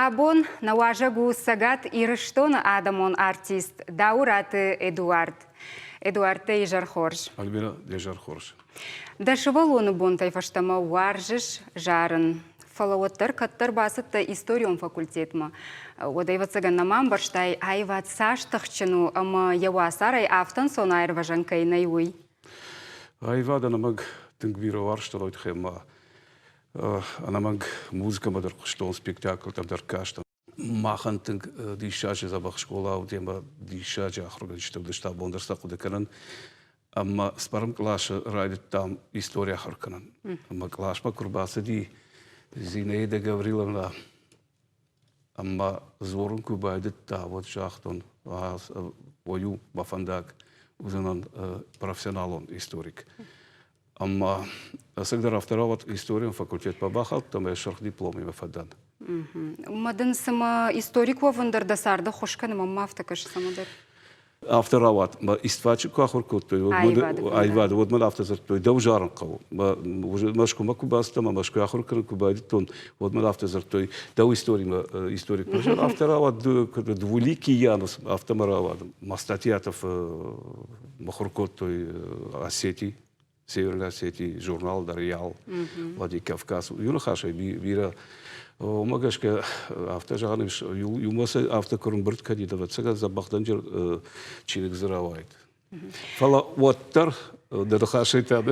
Абон нӕ уазӕг у Цӕгат Ирыстоны адӕмон артист Дауыраты Эдуард. Эдуард, дӕ изӕр хорз. Альбина, дӕ изӕр хорз. Дӕ сывӕллоны бонтӕй фӕстӕмӕ уарзыс зарын, фӕлӕ уӕддӕр кӕддӕр бацыдтӕ историон факультетмӕ. Уӕд, ӕвӕццӕгӕн, нӕма ӕмбӕрстай, аивад цас тыхджын у ӕмӕ йӕ уацарӕй афтӕ ӕнцон аирвӕзӕн кӕй нӕй, уый. Аивад ӕнӕмӕнг тынг бирӕ уарзтон, уый тыххӕй ма ӕнӕмӕнг музыкӕмӕ дӕр хъуыстон, спектаклтӕм дӕр кастӕн. Махӕн тынг диссаджы дзӕбӕх скъола уыд ӕмӕ диссаджы ахуыргӕнджытӕ уыдысты, абон дӕр сӕ хъуыды кӕнын. Ӕмӕ цыппӕрӕм къласы райдыдтам истори ахуыр кӕнын. Ӕмӕ къласмӕ куы рбацыди Зинаида Гавриловна ӕмӕ дзурын куы байдыдта, уӕд загътон, ой у мӕ фӕндаг уыдзӕнӕн профессионалон историк. Ӕмӕ ӕцӕгдӕр афтӕ рауад, историон факультетмӕ бахаудтӕн ӕмӕ сырх дипломимӕ фӕдӕн. Ӕмӕ дын цымӕ историк уӕвын дӕр дӕ царды ххуыс кӕны, мӕнмӕ афтӕ кӕсы цӕмӕдӕр. Афтӕ рауад, мӕ истфачы куы ахуыр кодтой, аивады, уӕд мын афтӕ дзырдтой, дӕу зарын хъӕуы. Мӕскуымӕ куы бацыдтӕн ӕмӕ Мӕскуыйы ахуыр кӕнын куы байдыдтон, уӕд мын афтӕ дзырдтой, дӕу историмӕ, историк. Афтӕ рауад, двуликий Янус, афтӕ мӕ рауад. Мӕ статьятӕ мыхуыр кодтой Осетий, Северная Осетии, журнал Дарьял, Владикавказ. Иу ныхасӕй бирӕ уымӕ гӕсгӕ афтӕ зӕгъӕн ис, иумӕ сӕ афтӕ куы рымбырд кӕнид, ӕвӕццӕгӕн дзӕбӕхдӕнджыр чиныг дзы рауаид. Фӕлӕ уӕддӕр, дӕ ныхасӕй та,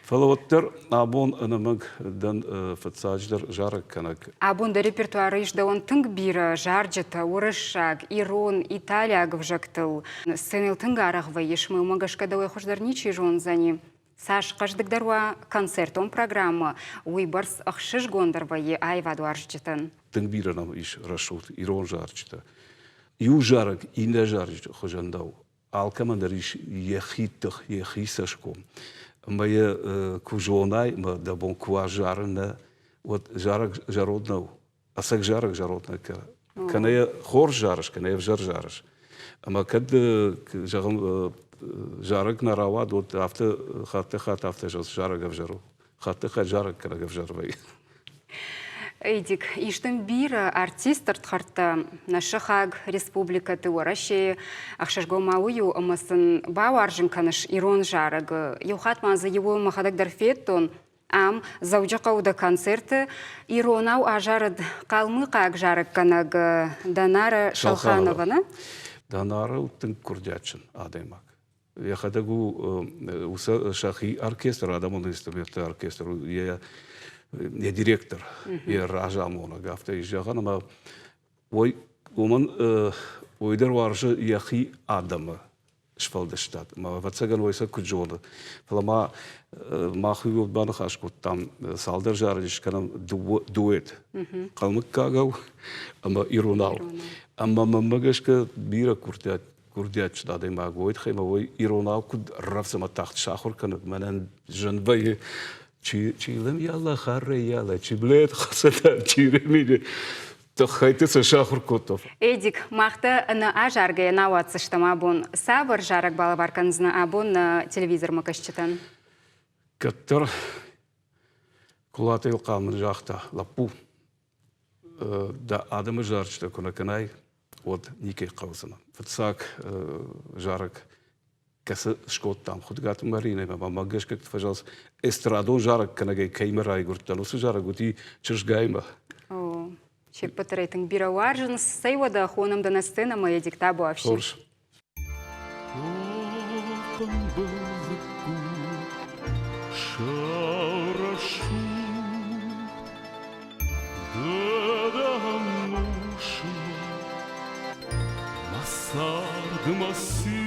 фӕлӕ уӕддӕр абон ӕнӕмӕнг дӕн фыццаджыдӕр зарӕггӕнӕг. Абон дӕ репертуары ис дӕуӕн тынг бирӕ зарджытӕ уырыссаг, ирон, италиаг ӕвзӕгтыл. Сценӕйыл тынг арӕх вӕййыс, ӕмӕ уымӕ гӕсгӕ дӕуӕй хуыздӕр ничи зондзӕни. Цас хъӕздыгдӕр уа концертон программӕ, уыйбӕрц ӕхсызгондӕр вӕййы аивадуарзджытӕн. Тынг бирӕ нӕм ис рӕсугъд ирон зарджытӕ. Иу зарӕг иннӕ зарджыты хуызӕн нӕу. Алкӕмӕн дӕр ис йӕхи тых, йӕхи цӕсгом. Ӕмӕ йӕ куы зонай, ӕмӕ дӕ бон куы уа зарын нӕ, уӕд зарӕг зӕронд нӕу. Ӕцӕг зарӕг зӕронд нӕ кӕны. Кӕнӕ йӕ хорз зарыс, кӕнӕ йӕ ӕвзӕр зарыс. Ӕмӕ кӕд, зӕгъын, зарӕг нӕ рауад, уӕд афтӕ хаттӕй-хатт афтӕ зӕгъыс, зарӕг ӕвзӕр у. Хаттӕй-хатт зарӕг кӕнӕг ӕвзӕр вӕййы. Эдик, ис дын бирӕ артисты рдхӕрдтӕ нӕ сыхаг республикӕты, Уӕрӕсейы. Ӕхсызгон ма уый у, ӕмӕ сын бауарзын кӕныс ирон зарӕг. Иу хатт ма дзы иуы мӕхӕдӕг дӕр федтон. Ам, Дзӕуджыхъӕуы дӕ концерты иронау азарыд хъалмыхъаг зарӕггӕнӕг Данара Шалханова. Данара у тынг курдиатджын адӕймаг. Йӕхӕдӕг у уыцы сӕхи оркестр, адӕмон инструментты оркестр, йӕ йӕ директор, йӕ разамонӕг, афтӕ ис зӕгъӕн, ӕмӕ уый уымӕн уый дӕр уарзы йӕхи адӕмы сфӕлдыстад. Ӕмӕ ӕвӕццӕгӕн уый сӕ куыд зоны. Фӕлӕ ма мах уый баныхас кодтам, цалдӕр зарӕджы скӕнӕм дуэт хъалмыккагау ӕмӕ иронау. Ӕмӕ мӕнмӕ гӕсгӕ бирӕ курдиат курдиатджын адӕймаг уой тыххӕй ӕмӕ уый иронау куыд рӕвдз ӕмӕ тагъд сахуыр кӕны, мӕнӕн зын вӕййы. Чи чилым яла харре яла чи блед хасата чи ремиде тыххӕйты сӕ сахуыр кодта. Эдик, мах дӕ ӕнӕ азаргӕйӕ нӕ ауадздзыстӕм абон. Цавӕр зарӕг балӕвар кӕндзынӕ абон нӕ телевизормӕ кӕсджытӕн? Кӕддӕр Кулаты Илхъан мын загъта, лӕппу, дӕ адӕмы зарджытӕ куы нӕ кӕнай, уӕд никӕй хъӕудзынӕ. Фыццаг зарӕг, кӕцы скодтам Хуыдгаты Маринӕимӕ, мӕ гӕсгӕ фӕзӕгъынц, эстрадон зарӕггӕнӕгӕй кӕимӕ райгуырдтӕн, уыцы зарӕг уыди чызгаймӕ. О, се ппӕты рейтинг бирӕ уарзынц. Цӕй уӕдӕ хонӕм дӕ нӕ сценӕмӕ, Эдик, табуафси. Хорз. Мӕ цард, мӕ цин.